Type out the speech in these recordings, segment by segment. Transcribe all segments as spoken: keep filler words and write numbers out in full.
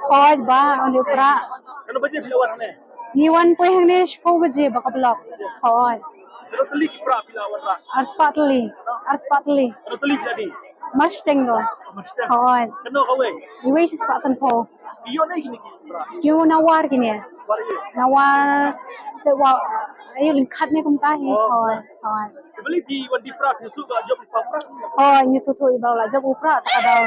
Hooid ba, wan ïa u prah. Katno baje phi la wan hangne? Ngi wan poi hangne shiphew baje ba ka block. Hooid. Katno tylli ki prah phi la wanrah? Arspah tylli. Arspah tylli. Katno tylli phi la die? Mar shiteng ruh. Mar shiteng. Hooid. Katno kawei? Iwei shispah sanphew. Ki ïoh ne kine ki prah? Ki ïoh na War kine. War ïoh. Na War te wa ayu lyngkhat ne kumta hi. Oh. Hooid. Hooid. Te balei phi wan die prah, phi sngewthuh ba la jop u prah? Hooid, ngi sngewthuh ba la jop u prah, te ka daw.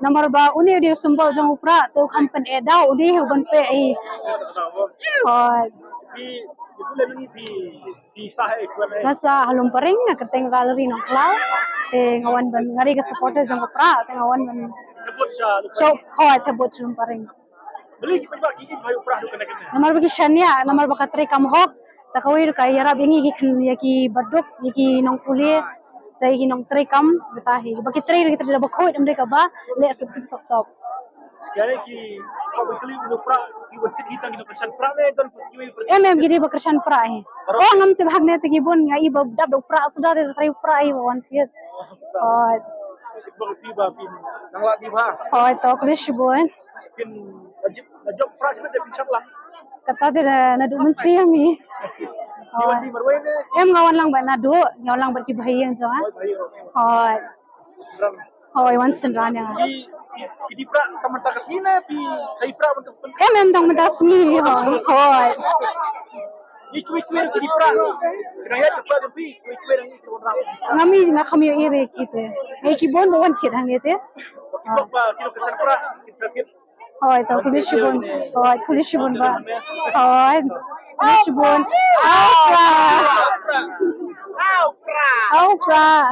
Namar ba une u dei u symbol jong u prah, te u kham pyneh daw, u dei u ban peh hi. Hooid. Phi, phi pule ngi phi, phi sah eh, phi wan eh? Nga sah ha Lumparing, na kyrteng Valerie Nongkhlaw. Te nga wan ban, nga dei ka supporter jong u prah, te nga wan ban. Te bud sha Lumparing? Hooid, te bud sha Lumparing. Balei ki paidbah ki ïeit bha ïa u prah haduh kane kane? Namar ba ki shaniah, namar ba ka treikam hok. Ta kawei ruh ka ïarap ïa ngi ki khyn, ïa ki baduk, ïa ki nongpule, ta ïa ki nongtreikam, kata hi. Ba ki trei ruh ki trei da bakhuid, ym dei kaba leh sop sop sop sop. Ïa ki, ba ki trei u prah, ki wan thied hi tang ki nongkyrshan prah ne don kiwei? Em em, ki dei ba kyrshan prah hi. Oh, ngam tip hangne te ki bun, nga i ba dap da u prah suda, te trei u prah hi ba wan thied. Oh. Ba phi ba phi nang la phi ba. Oh, to khublei shibun. Phin, la jop, la jop prah shibun te phin shang lang? Kata te na, naduh mynsiem hi. Phi wan die marwei ne? Em, nga wan lang bad naduh, nga wan lang bad ki bahaïing jong nga. Oh, bahaïing. Hooid. Synran. Hooid, wan synran ïa nga. Ki, ki, ki die prah tang mynta ka sngi ne phi die prah mynta? Em em, tang mynta sngi, hooid. Hooid. Ngi kiwei kiwei ki die prah. Ki nang ïaid die prah jong phi, kiwei kiwei nang ïaid die prah. Nga mih, nga kham ïohi re ki te. Ngi ki bun ba wan thied hangne te. Ki bok ba ki nongkyrshan prah kin sa thied. Hooid, to khublei shibun. Hooid, khublei shibun ba. Hooid. Khublei shibun. Au prah. Au prah.